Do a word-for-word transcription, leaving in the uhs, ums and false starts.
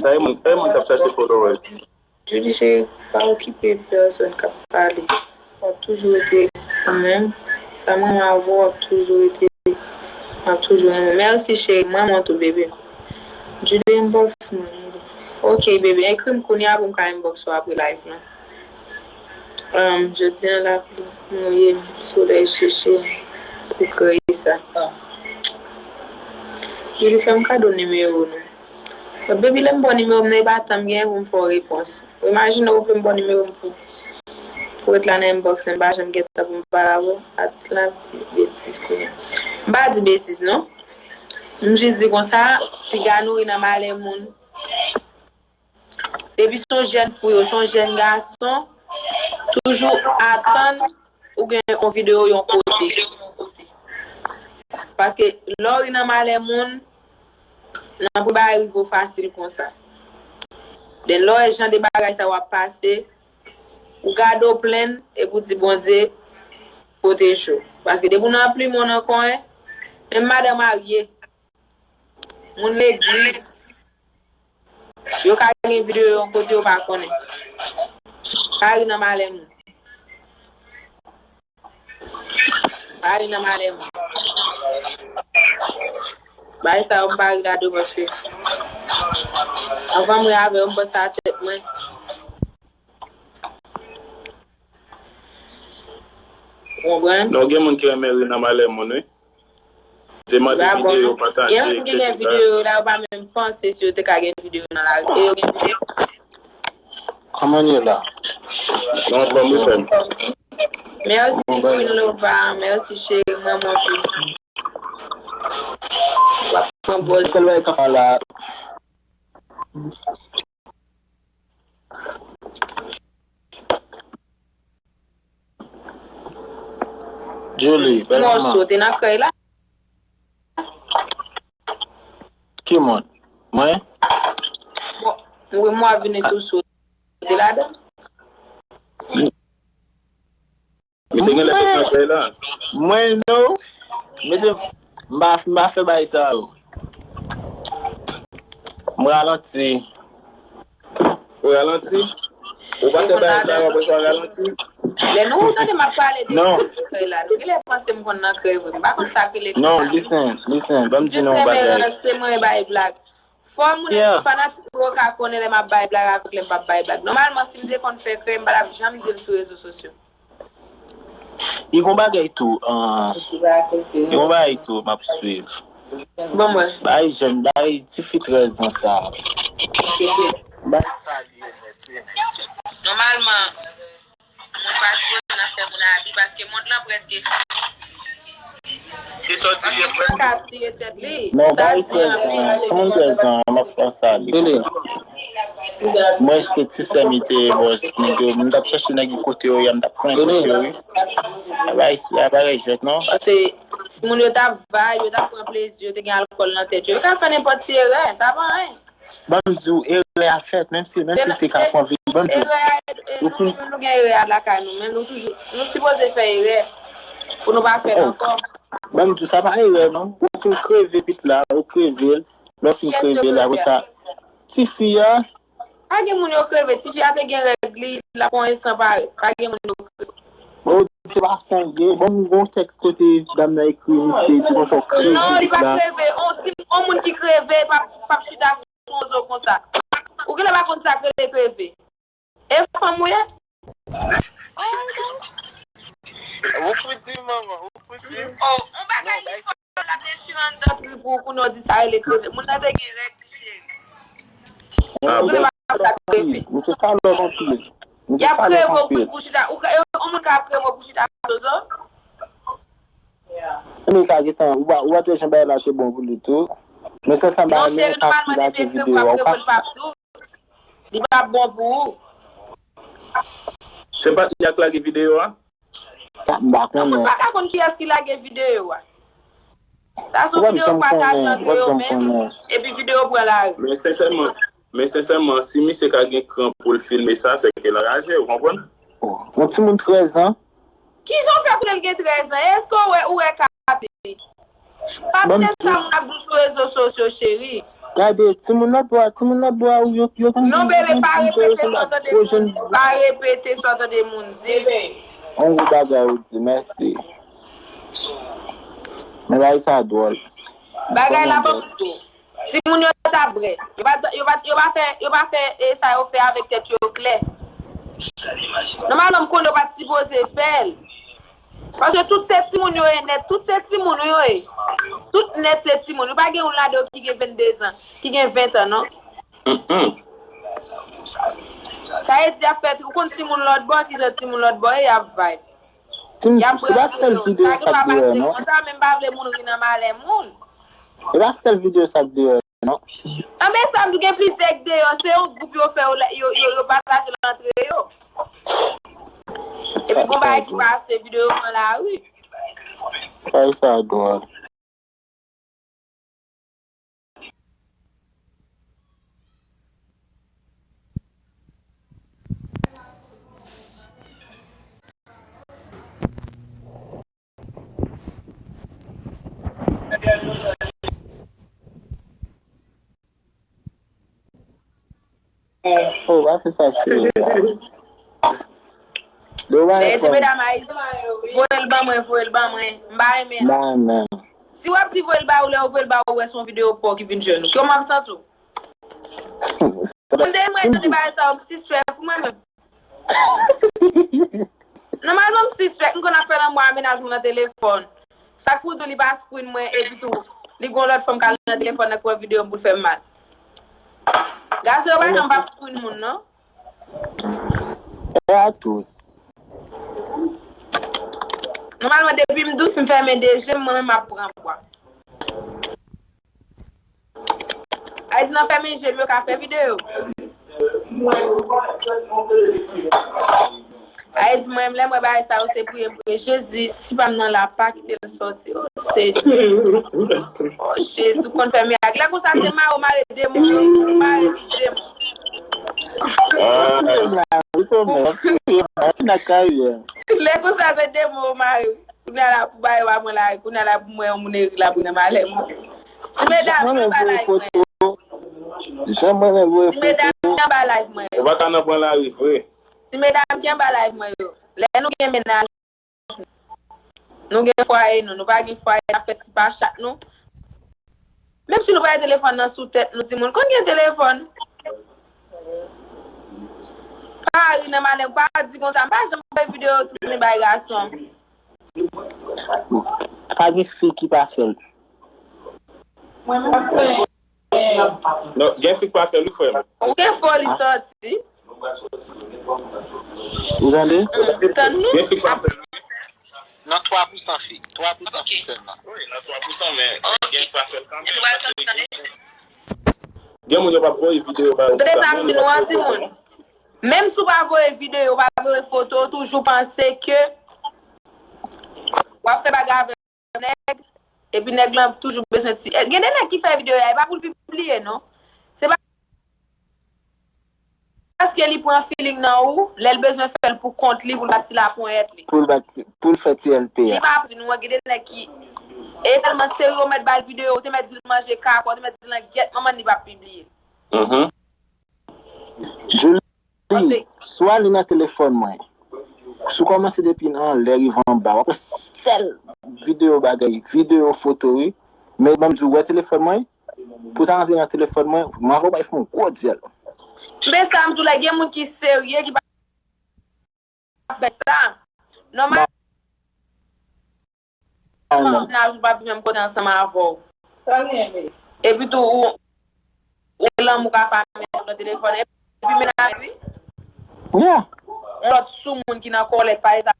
Sa e moun, sa e moun k ap chache followers. Judy cheri, pa okipe pèsòn k ap pale. W ap toujou rete ou menm. Sa m renmen avè w, w ap toujou rete, w ap toujou renmen. Mèsi cheri, m renmen w tou bebe. Judy inbox mwen. Ok bebe, ekri m kounye a pou m ka inbox ou apre live lan. Um, jodi an lapli mouye m, solèy cheche m pou kreye sa. Judy fè m kado nimewo w non. Baby, lè m ba w nimewo m nan, e pa tan m genyen pou m fè w repons. Ou imajine ou vle m ba w nimewo m pou, pou ret la nan inbox mwen, m pa janm gen tan pou m pale avè w. Atis la ap di betiz kounye a. M pa di betiz non. M jis di konsa, piga nou ri nan malè moun. Depi se yon jèn fi ou se yon jèn gason, toujou atann ou gen yon videyo yon kote. Paske lè w ri nan malè moun, nan pou bagay rive w fasil konsa. Den lè w wè jan de bagay sa w ap pase, ou gade w plenn epi w di Bondye pwoteje w. Paske depi w nan plim ou nan konyen, menm madan marye, moun legliz, yo ka gen videyo yon kote yo pa konnen. Pa ri nan malè moun. Pa ri nan malè moun. Bagay sa yo m pa ri ladan paske anvan m ri avè yo m panse a tèt mwen. Ou konprann? Non, gen moun ki renmen ri nan malè moun, wi. Te mande videyo, pataje, et cetera. Gen moun ki gen videyo la, yo pa menm panse si yo te ka gen videyo nan lari. E yo gen videyo. Kòman yo la? Non, bon, mwen fè. Mèsi Queen Lova, mèsi cheri, mwen monte. W ap pran pòz. Sèl bagay k ap fè la. Julie, bèl manman. Mòso te nan krèy la. Ki moun? Mwen? Bon, wi, mwen vini tou sou te ladan. Misye gen lè sot nan kay la. Mwen, no. Mete, m pa, m pa fè bagay sa yo. M ralanti. Ou ralanti? Ou pa fè bagay sa yo, apre sa w ralanti? Lè nou tande m ap pale de kay la, nou genlè panse m konn nan kay vre. M pa konn sa k rele kay la. Non, listen, listen, ban m di nou yon bagay. Se mwen bay blag. Fò moun fanatik mwen yo ka konnen lè m ap bay blag avèk lè m p ap bay blag. Nòmalman, si m te konn fè krèy, m pa t ap janm di l sou rezo sosyo. Li gon bagay tou, ah, li gon bagay tou, m ap swiv. Bon, mwen. Bay jèn, bay tifi trèz an sa. Bay sa li ye nèt, wi. Nòmalman, moun pa sipoze nan fè moun abi paske mond lan prèske fini. Ki sòti je frè? Li ka tiye tèt li. Non, bay trèz an, kòman trèz an, m ap fè sa li. Mwen se ti sè m te, bòs, nèg yo, m t ap chèche nèg yo kote yo ye, m t ap pran kote yo, wi. Bagay, bagay jwèt, non? Paske timoun yo t ap vibe, yo t ap pran plezi, yo te gen alkòl nan tèt yo. Yo ka fè nenpòt ti erè, sa pa anyen. Ban m di w, erè a fèt, menm si, menm si l te ka pran vi, ban m di w. Erè a, e, nou menm nou gen erè a lakay nou, men nou toujou, nou sipoze fè erè pou nou pa fè l ankò. Ban m di w, sa pa erè, non. Ou fin kreve pit la, ou kreve l. Lè w fin kreve l, apre sa, tifi a. Pa gen moun yo kreve, tifi a te gen règ li, l ap konyen san parèt. Pa gen moun yo kreve. Bon, se pa san l ye. Bon, m gon tèks kote dam nan ekri misye di konsa w kreve. Non, li pa kreve. On ti, on moun ki kreve, p ap, p ap chita sou on zo konsa. Ou genlè pa konn sa k rele kreve. E fanm ou ye? Ou fouti, manman, ou fouti. Oh, on bagay li fò, l ap dechire anndan trip ou, kounye a w di sa rele kreve. Moun nan te gen règ li, cheri. Ou genlè pa konn sa k kreve. Misye salòp anpil. Y ap kreve w pou, pou chita. Ou ka, on moun ka ap kreve w pou chita sou zo? Men ka gentan, ou pa, ou pa te jan bagay la te bon pou li tou. Men se sa m pa renmen, pati lage videyo a, ou pa. Non, cheri, nòmalman, depi e kreve w ap kreve, l p ap dou. Li p ap bon pou ou. Se pa li k lage videyo a? Sa, m pa konnen. Moun pa ka konn kiyès ki lage videyo a. Sa se yon videyo pataje antre yo menm, epi videyo pran lari. Men sensèman, men sensèman, si misye ka gen kran pou l filme sa, se ke l anraje, ou konprann? Oh, yon timoun trèz an. Kijan w fè konnen l gen trèz an? Èske w wè, ou wè kap li? Pa tande sa moun ap di w sou rezo sosyo, cheri. Gade, timoun lòt bò a, timoun lòt bò a, yo, yo konn Non, bebe, pa repete sa w tande moun di. Pa repete sa w tande moun di. On gwo bagay ou di, mèsi. Men bagay sa dwòl. Bagay la bon tou. Timoun yo ta brè. Yo pa, yo pa, yo pa fè, yo pa fè e sa yo fè avèk tèt yo klè. Nòmalman, m konnen yo pa t sipoze fè l. Paske tout se timoun yo ye nèt, tout se timoun yo ye. Tout nèt se timoun. Yo pa gen youn ladan yo ki gen venndezan, ki gen ventan, non. Sa vle di y ap fè, ou konn timoun lòt bò, kijan timoun lòt bò ye, y ap vibe. Y ap brase yo. Sa ki pa pase konsa, men m pa vle moun ri nan malè moun. E pa sèl videyo sa k deyò, non. Anben, sa m di w gen plizyè k deyò, se yon gwoup yo fè, yo, yo, yo, yo pataje l antre yo. Epi gon bagay ki pase, videyo an lari. Bagay sa dwòl. Oh, pa fè sa, cheri. Lè w pa reponn. Medam Ayiti, voye l ban mwen, voye l ban mwen. M pa renmen sa. M pa renmen. Si w ap di voye l ba ou, lè w voye l ba ou, wè se yon videyo pa w ki vin jwenn ou. Kòman w ap santi w? M te mwen tande bagay sa yo, m sispèk pou mwen menm. Nòmalman, m sispèk, m konn ap fè lanmou a mennaj mwen nan telefòn. Sa k pou di w li pa screen mwen, epi tou, li gon lòt fanm k al nan telefòn nan k wè videyo m pou l fè m mal. Gason yo pa janm pa screen moun, non. E a tou. Nòmalman, depi m dous, m fèmen de je m, mwen menm m ap pran pwa. Ayiti nan fèmen je m, yo ka fè videyo. Ayiti, mwen menm, lè m wè bagay sa yo, se priye m priye. Jezi, si pa m nan la, pa kite l sòti. O Senyè. O Jezi, ou konn fè mirak. Lè konsa, se mare w mare demon yo. Mare demon. Lè konsa, se demon yo mare. Kounye a la, pou bagay yo pa pran lari, kounye a la, pou mwen, yon moun eri la, pou nan malè mwen. Ti medam, ki anba live mwen yo? Jan mwen menm voye foto. Ti medam, ki anba live mwen yo? Ou pa ka nan pran lari vre. Ti medam, ki anba live mwen yo? Lè nou gen mennaj, nou gen fwaye nou, nou pa gen fwaye, n ap fè ti pachak nou. Menm si nou pa gen telefòn nan sou tèt nou, timoun, konn gen telefòn. Pa ri nan malè, pa di konsa, m pa janm fè videyo tounen bay gason. Pa gen fi ki pa fè l. Non, gen fi k pa fè l, wi, frè m. Ou gen foli sòti. Ou tande? Tann nou. Gen fi k pa fè l. Nan twa pou san fi. Twa pou san fi sèlman. Wi, nan twa pou san, men gen k pa fè l kanmenm. Gen moun yo p ap voye videyo ba yo. Ou tande sa m di nou an, timoun? Menm si w pa voye videyo, w pa voye foto, toujou panse ke w ap fè bagay avèk nèg, epi nèg lan toujou bezwen ti. E, gen de nèg ki fè videyo a, e pa pou l pibliye, non. Se pa paske li pran feeling nan ou, lè l bezwen fè l pou kont li, pou l bat ti laponyèt li. Pou l bat ti, pou l fè ti L P a. Li pa pou di nou, gen de nèg ki e tèlman serye, ou mèt ba l videyo, ou te mèt di l manje kaka, ou te mèt di l nan gyèt manman l, li p ap pibliye. Julie, si w ale nan telefòn mwen, si w kòmanse depi nan anlè rive anba, w ap wè sèl videyo bagay, videyo foto, wi. Men ban m di w, wè telefòn mwen, pou w ta rantre nan telefòn mwen, m avè w pral fè yon gwo dyèl. Men sa m di w la, gen moun ki serye, ki pa fè sa. Nòmal. Mennaj ou pa viv menm kote ansanm avè w. Epi tou, ou, ou lanmou ka fè mennaj nan telefòn. Epi mennaj, wi. Yon lòt soumoun ki nan kòlèt, pa egzanp,